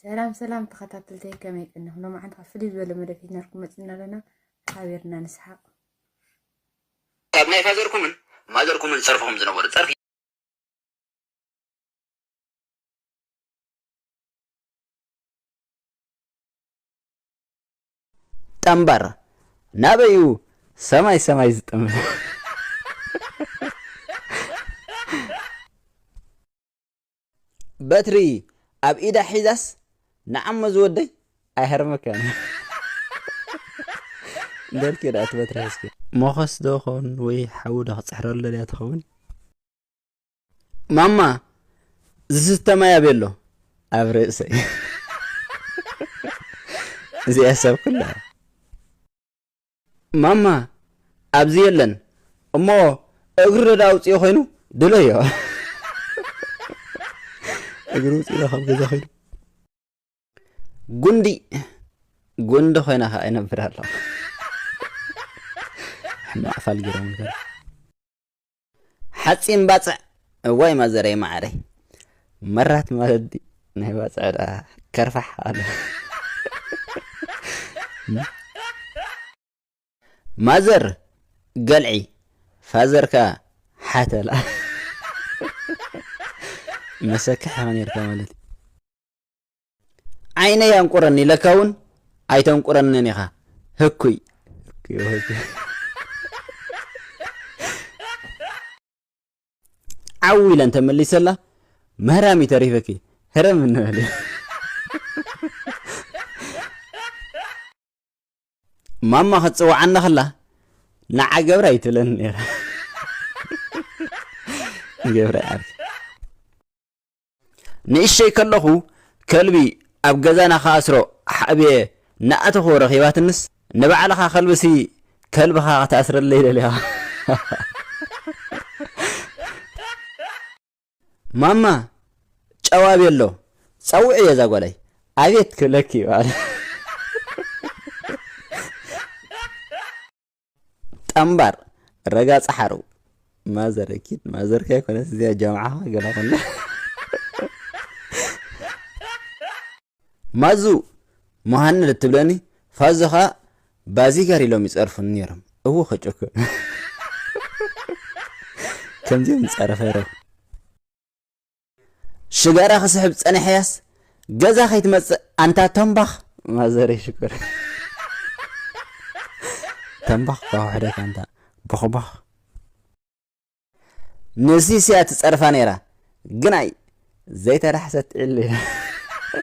ሰላም ሰላም ተኸታተልተይ፣ ከመይ ቀኒኹም? ሎማዓንቲ ካብ ፍልይ ዝበለ መደብ ሒዝናልኩም መፂና ኣለና። ሓቢርና ንስሓቕ። ካብ ናይ ፋዘርኩምን ማዘርኩምን ዝፀርፍኹም ዝነበሩ ፀርፊ። ጠምባር ናበዩ ሰማይ ሰማይ ዝጥምት። በትሪ ኣብ ኢዳ ሒዛስ ንዓሞ ዝወደይ ኣይሃርመካን። እንደልኪ ደኣ እቲ በትሪ ሒዝኪ። ሞኸስ ዶ ኾን ወይ ሓዊ ዶ ክፅሕረሉ ደልያ ትኸውን? ማማ ዝስተ ማይ ኣበይ ኣሎ? ኣብ ርእሰይ። እዚኣ ሰብ ኩላ። ማማ ኣብዚ የለን እሞ እግሪ ዶ ኣውፅኦ ኮይኑ ድለዮ። እግሪ ውፅኢና ካብ ገዛ ኮይኑ ጉንዲ ጉንዲ ኮይና ከዓ ይነብር ኣሎ። ሕማቕ ፋል ገይሮም። ሓፂን ባፅዕ። እዋይ ማዘረይ ማዓረይ፣ መራት ማለት ድዩ? ናይ ባፅዕ ደኣ ከርፋሕ ኣለ። ማዘር ገልዒ፣ ፋዘር ከኣ ሓተላ። መሰክሕ ኢኻ ነርካ ማለት እዩ። ዓይነይ ኣንቁረኒ ኢለካ እውን ኣይተንቁረንን ኢኻ። ህኩይ። ዓው ኢለን ተመሊሰላ። ምህራም እዩ ተሪፈኪ። ህረም እንበል። ማማ ክትፅውዓና ከላ ንዓ ገብረ ኣይትብለን ነይራ። ገብረ ዓርኪ። ንእሸይ ከለኹ ከልቢ ኣብ ገዛና ክኣስሮ ሓብየ እናኣተኹ ረኺባትንስ፣ ንባዕልኻ ከልብሲ ከልብኻ ክትኣስረለይ ደሊኻ። ማማ ጨው ኣበይ ኣሎ? ጸውዕዮ እዛ ጓለይ። ኣቤት ክብለኪ በዓል። ጠምባር ረጋጽ ሓሩ። ማዘር ኪድ ማዘር ከይኮነት እዚኣ ጃምዓ ገላ ኮላ። ማዙ መሃንድ እትብለኒ ፋዙኻ ባዚጋር ኢሎም ይጸርፉኒ ነይሮም። እዎ ከጨኩ። ከምዚኦም ይጻረፈ ይረብ። ሽጋራ ክስሕብ ጸኒሐያስ ገዛ ከይትመጽእ ኣንታ ተምባኽ። ማዘረይ ሽኮር። ተምባኽ ኳ ውሕደት ኣንታ ቦኽቦኽ። ንሲስያ ትጸርፋ ነይራ ግናይ ዘይተዳሕሰት ዒል።